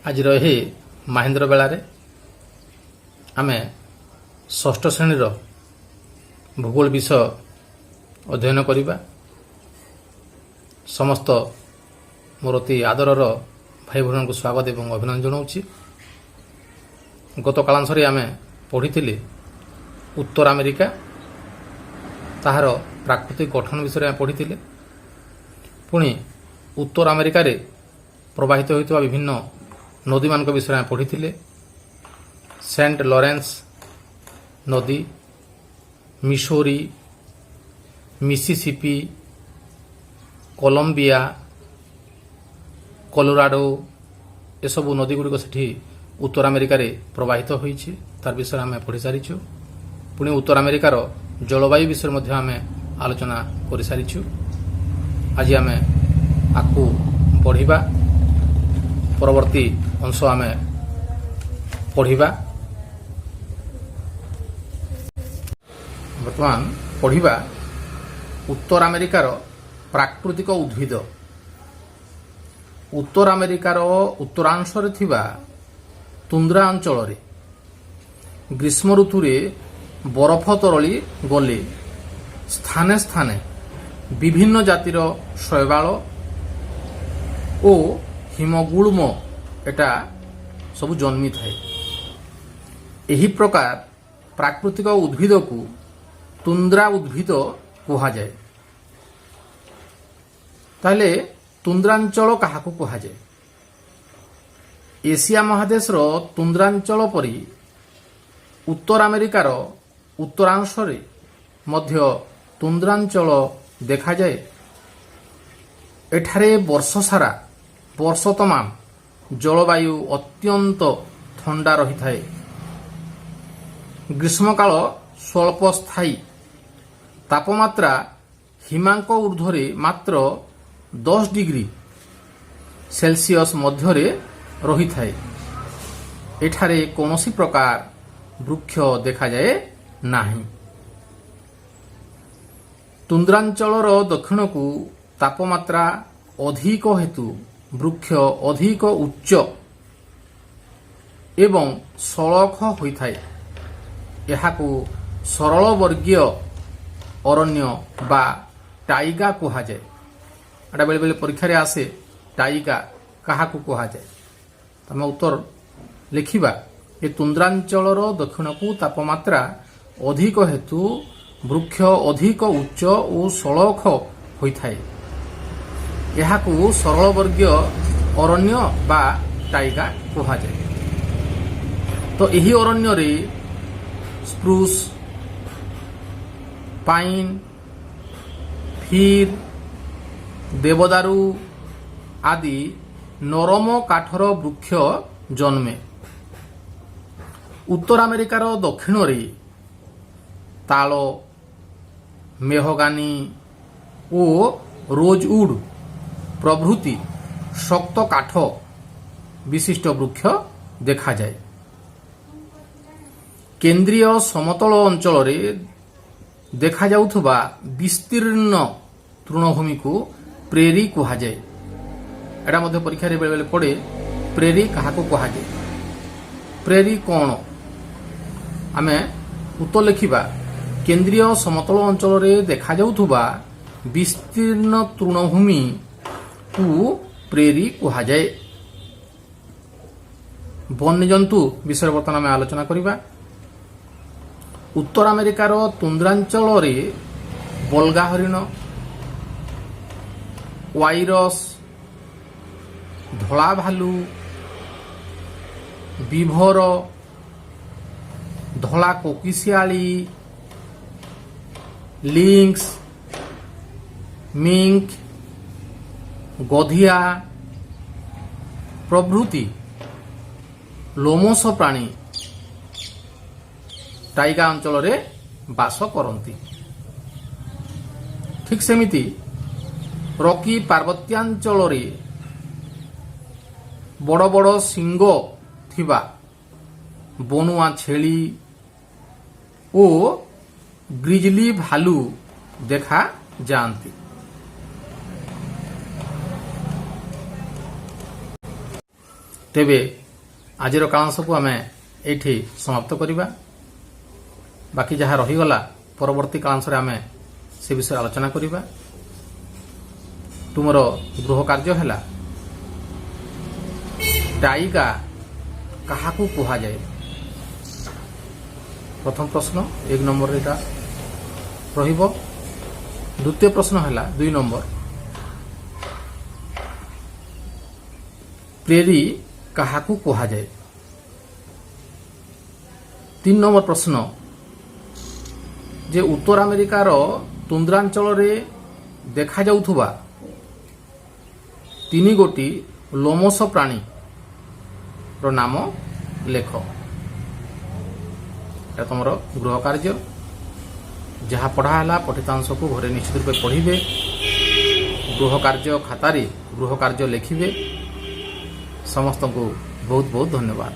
ଆଜିର ଏହି ମାହେନ୍ଦ୍ର ବେଳାରେ ଆମେ ଷଷ୍ଠ ଶ୍ରେଣୀର ଭୂଗୋଳ ବିଷୟ ଅଧ୍ୟୟନ କରିବା। ସମସ୍ତ ମୋର ଅତି ଆଦରର ଭାଇ ଭଉଣୀଙ୍କୁ ସ୍ୱାଗତ ଏବଂ ଅଭିନନ୍ଦନ ଜଣାଉଛି। ଗତ କାଳାଂଶରେ ଆମେ ପଢ଼ିଥିଲେ ଉତ୍ତର ଆମେରିକା, ତାହାର ପ୍ରାକୃତିକ ଗଠନ ବିଷୟରେ ଆମେ ପଢ଼ିଥିଲେ। ପୁଣି ଉତ୍ତର ଆମେରିକାରେ ପ୍ରବାହିତ ହେଉଥିବା ବିଭିନ୍ନ ନଦୀମାନଙ୍କ ବିଷୟରେ ଆମେ ପଢ଼ିଥିଲେ। ସେଣ୍ଟ ଲରେନ୍ସ ନଦୀ, ମିସୋରି, ମିସିସିପି, କଲମ୍ବିଆ, କଲୋରାଡୋ, ଏସବୁ ନଦୀଗୁଡ଼ିକ ସେଠି ଉତ୍ତର ଆମେରିକାରେ ପ୍ରବାହିତ ହୋଇଛି, ତାର ବିଷୟରେ ଆମେ ପଢ଼ି ସାରିଛୁ। ପୁଣି ଉତ୍ତର ଆମେରିକାର ଜଳବାୟୁ ବିଷୟରେ ମଧ୍ୟ ଆମେ ଆଲୋଚନା କରିସାରିଛୁ। ଆଜି ଆମେ ଆଗକୁ ବଢ଼ିବା, ପରବର୍ତ୍ତୀ ଅଂଶ ଆମେ ପଢ଼ିବା। ବର୍ତ୍ତମାନ ପଢ଼ିବା ଉତ୍ତର ଆମେରିକାର ପ୍ରାକୃତିକ ଉଦ୍ଭିଦ। ଉତ୍ତର ଆମେରିକାର ଉତ୍ତରାଂଶରେ ଥିବା ତୁନ୍ଦ୍ରା ଅଞ୍ଚଳରେ ଗ୍ରୀଷ୍ମ ଋତୁରେ ବରଫ ତରଳି ଗଲେ ସ୍ଥାନେ ସ୍ଥାନେ ବିଭିନ୍ନ ଜାତିର ଶୈବାଳ ଓ ହିମଗୁଳ୍ମ ଏଟା ସବୁ ଜନ୍ମିଥାଏ। ଏହି ପ୍ରକାର ପ୍ରାକୃତିକ ଉଦ୍ଭିଦକୁ ତୁନ୍ଦ୍ରା ଉଦ୍ଭିଦ କୁହାଯାଏ। ତାହେଲେ ତୁନ୍ଦ୍ରାଞ୍ଚଳ କାହାକୁ କୁହାଯାଏ? ଏସିଆ ମହାଦେଶର ତୁନ୍ଦ୍ରାଞ୍ଚଳ ପରି ଉତ୍ତର ଆମେରିକାର ଉତ୍ତରାଂଶରେ ମଧ୍ୟ ତୁନ୍ଦ୍ରାଞ୍ଚଳ ଦେଖାଯାଏ। ଏଠାରେ ବର୍ଷ ସାରା, ବର୍ଷ ତମାମ ଜଳବାୟୁ ଅତ୍ୟନ୍ତ ଥଣ୍ଡା ରହିଥାଏ। ଗ୍ରୀଷ୍ମକାଳ ସ୍ୱଳ୍ପ ସ୍ଥାୟୀ। ତାପମାତ୍ରା ହିମାଙ୍କ ଊର୍ଦ୍ଧ୍ୱରେ ମାତ୍ର 10 ଡିଗ୍ରୀ ସେଲସିୟସ ମଧ୍ୟରେ ରହିଥାଏ। ଏଠାରେ କୌଣସି ପ୍ରକାର ବୃକ୍ଷ ଦେଖାଯାଏ ନାହିଁ। ତୁନ୍ଦ୍ରାଞ୍ଚଳର ଦକ୍ଷିଣକୁ ତାପମାତ୍ରା ଅଧିକ ହେତୁ ବୃକ୍ଷ ଅଧିକ ଉଚ୍ଚ ଏବଂ ସଳଖ ହୋଇଥାଏ। ଏହାକୁ ସରଳବର୍ଗୀୟ ଅରଣ୍ୟ ବା ଟାଇଗା କୁହାଯାଏ। ଏଟା ବେଳେବେଳେ ପରୀକ୍ଷାରେ ଆସେ, ଟାଇଗା କାହାକୁ କୁହାଯାଏ? ତମେ ଉତ୍ତର ଲେଖିବା, ଏ ତୁନ୍ଦ୍ରାଞ୍ଚଳର ଦକ୍ଷିଣକୁ ତାପମାତ୍ରା ଅଧିକ ହେତୁ ବୃକ୍ଷ ଅଧିକ ଉଚ୍ଚ ଓ ସଳଖ ହୋଇଥାଏ। ଏହାକୁ ସରଳବର୍ଗୀୟ ଅରଣ୍ୟ ବା ଟାଇଗା କୁହାଯାଏ। ତ ଏହି ଅରଣ୍ୟରେ ସ୍ପ୍ରୁସ୍, ପାଇନ୍, ଫିର୍, ଦେବଦାରୁ ଆଦି ନରମ କାଠର ବୃକ୍ଷ ଜନ୍ମେ। ଉତ୍ତର ଆମେରିକାର ଦକ୍ଷିଣରେ ତାଳ, ମେହଗାନି ଓ ରୋଜଉଡ୍ ପ୍ରଭୃତି ଶକ୍ତ କାଠ ବିଶିଷ୍ଟ ବୃକ୍ଷ ଦେଖାଯାଏ। କେନ୍ଦ୍ରୀୟ ସମତଳ ଅଞ୍ଚଳରେ ଦେଖାଯାଉଥିବା ବିସ୍ତୀର୍ଣ୍ଣ ତୃଣଭୂମିକୁ ପ୍ରେରୀ କୁହାଯାଏ। ଏଟା ମଧ୍ୟ ପରୀକ୍ଷାରେ ବେଳେବେଳେ ପଡ଼େ, ପ୍ରେରୀ କାହାକୁ କୁହାଯାଏ, ପ୍ରେରୀ କ'ଣ? ଆମେ ଉତ୍ତର ଲେଖିବା, କେନ୍ଦ୍ରୀୟ ସମତଳ ଅଞ୍ଚଳରେ ଦେଖାଯାଉଥିବା ବିସ୍ତୀର୍ଣ୍ଣ ତୃଣଭୂମିକୁ ପ୍ରେରୀ କୁହାଯାଏ। ବନ୍ୟଜନ୍ତୁ ବିଷୟରେ ବର୍ତ୍ତମାନ ଆମେ ଆଲୋଚନା କରିବା। ଉତ୍ତର ଆମେରିକାର ତୁନ୍ଦ୍ରାଞ୍ଚଳରେ ବଲଗା ହରିଣ, ୱାଇରସ୍, ଧଳା ଭାଲୁ, ବିଭର, ଧଳା କୋକିଶିଆଳି, ଲିଙ୍କ୍ସ, ମିଙ୍କ, ଗଧିଆ ପ୍ରଭୃତି ଲୋମଶ ପ୍ରାଣୀ ଟାଇଗା ଅଞ୍ଚଳରେ ବାସ କରନ୍ତି। ଠିକ୍ ସେମିତି ରକି ପାର୍ବତ୍ୟାଞ୍ଚଳରେ ବଡ଼ ବଡ଼ ଶିଙ୍ଗ ଥିବା ବଣୁଆ ଛେଳି ଓ ଗ୍ରିଜଲି ଭାଲୁ ଦେଖା ଯାଆନ୍ତି। ତେବେ ଆଜିର କାଳାଂଶକୁ ଆମେ ଏଇଠି ସମାପ୍ତ କରିବା। ବାକି ଯାହା ରହିଗଲା, ପରବର୍ତ୍ତୀ କାଳାଂଶରେ ଆମେ ସେ ବିଷୟରେ ଆଲୋଚନା କରିବା। ତୁମର ଗୃହ କାର୍ଯ୍ୟ ହେଲା, ଟାଇଗା କାହାକୁ କୁହାଯାଏ? ପ୍ରଥମ ପ୍ରଶ୍ନ 1 ନମ୍ବରରେ ଏଇଟା ରହିବ। ଦ୍ୱିତୀୟ ପ୍ରଶ୍ନ ହେଲା 2 ନମ୍ବର, ପ୍ରେରୀ କାହାକୁ କୁହାଯାଏ? 3 ନମ୍ବର ପ୍ରଶ୍ନ ଯେ ଉତ୍ତର ଆମେରିକାର ତୁନ୍ଦ୍ରାଞ୍ଚଳରେ ଦେଖାଯାଉଥିବା ତିନି ଗୋଟି ଲୋମଶ ପ୍ରାଣୀର ନାମ ଲେଖ। ଏଟା ତୁମର ଗୃହ କାର୍ଯ୍ୟ। ଯାହା ପଢ଼ା ହେଲା, ପଠିତାଂଶକୁ ଘରେ ନିଶ୍ଚିତ ରୂପେ ପଢ଼ିବେ, ଗୃହ କାର୍ଯ୍ୟ ଖାତାରେ ଗୃହ କାର୍ଯ୍ୟ ଲେଖିବେ। ସମସ୍ତଙ୍କୁ ବହୁତ ବହୁତ ଧନ୍ୟବାଦ।